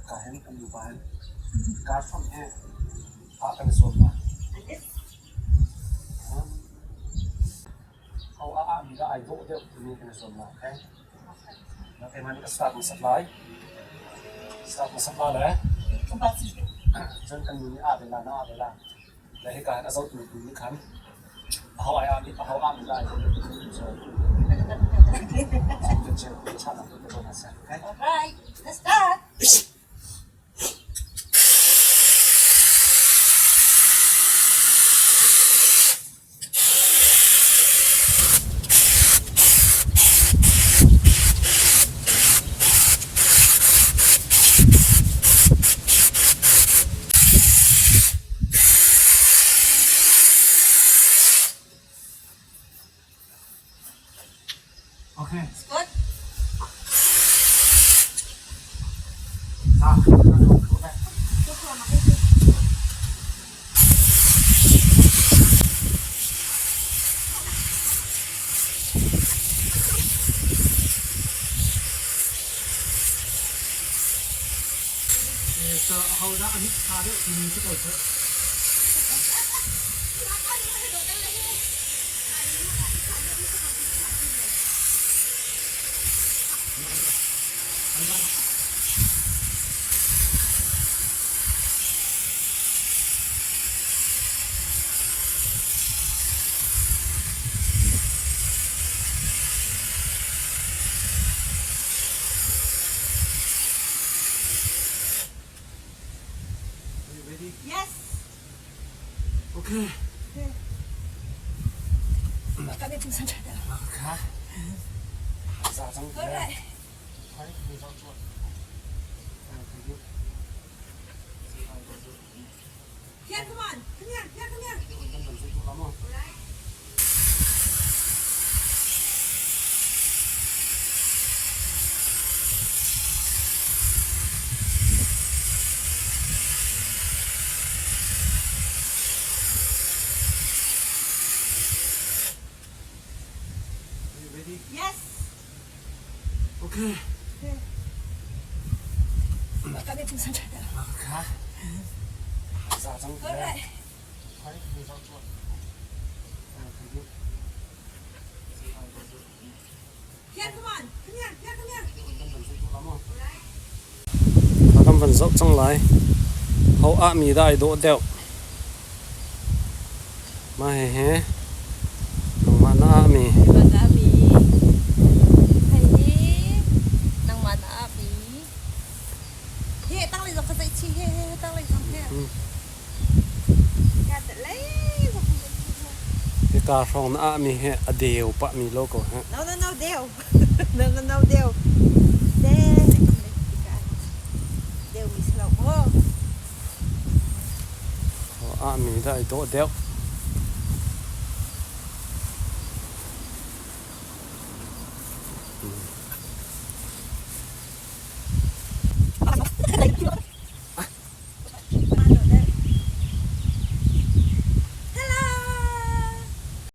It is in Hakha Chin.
Ka hen kan nupa hin kaa hrawmh he ah kan i zuam lai. Ho a ahmi dah ai dawh deuh timi kan i zuam lai, okay? Keimah nih ka start hmasat lai. Start hmasat la le cun kan nu nih ah ve la, na ah ve la. Le hika hin a zohtu tu nih khan aho ai ahmi aho ahmi dah ai dawh deuh timi cu chahnak tu te ko hna seh, okay? Alright, let's start. Okay. Good. Ahodah a mit ṭha deuh timi si ko seh. Are you ready? Yes. Okay. Kami pun santai dah. Maka. Za cang. Alright. Here, come on. Come here. Here, come here. Alright. Are you ready? Yes. Okay. Kami pun santai dah. Maka. Za cang. Alright. Here, come on. Come here. Here, come here. Alright. Kan van zoh cang lai. Ho ah mi dah ai dawh deuh. Mah hihi nangmah na ah mi. Nangmah na ah mi. Hei nangmah na ah mi. He tang lei zong ka zeih chih he he tang lei zong he. Hika hrawng na ah mi hi a deu pah mi lo ko heh. No no no deu. No no no deu. De deu mi si lo maw? Ah mi dah ai dawh deuh.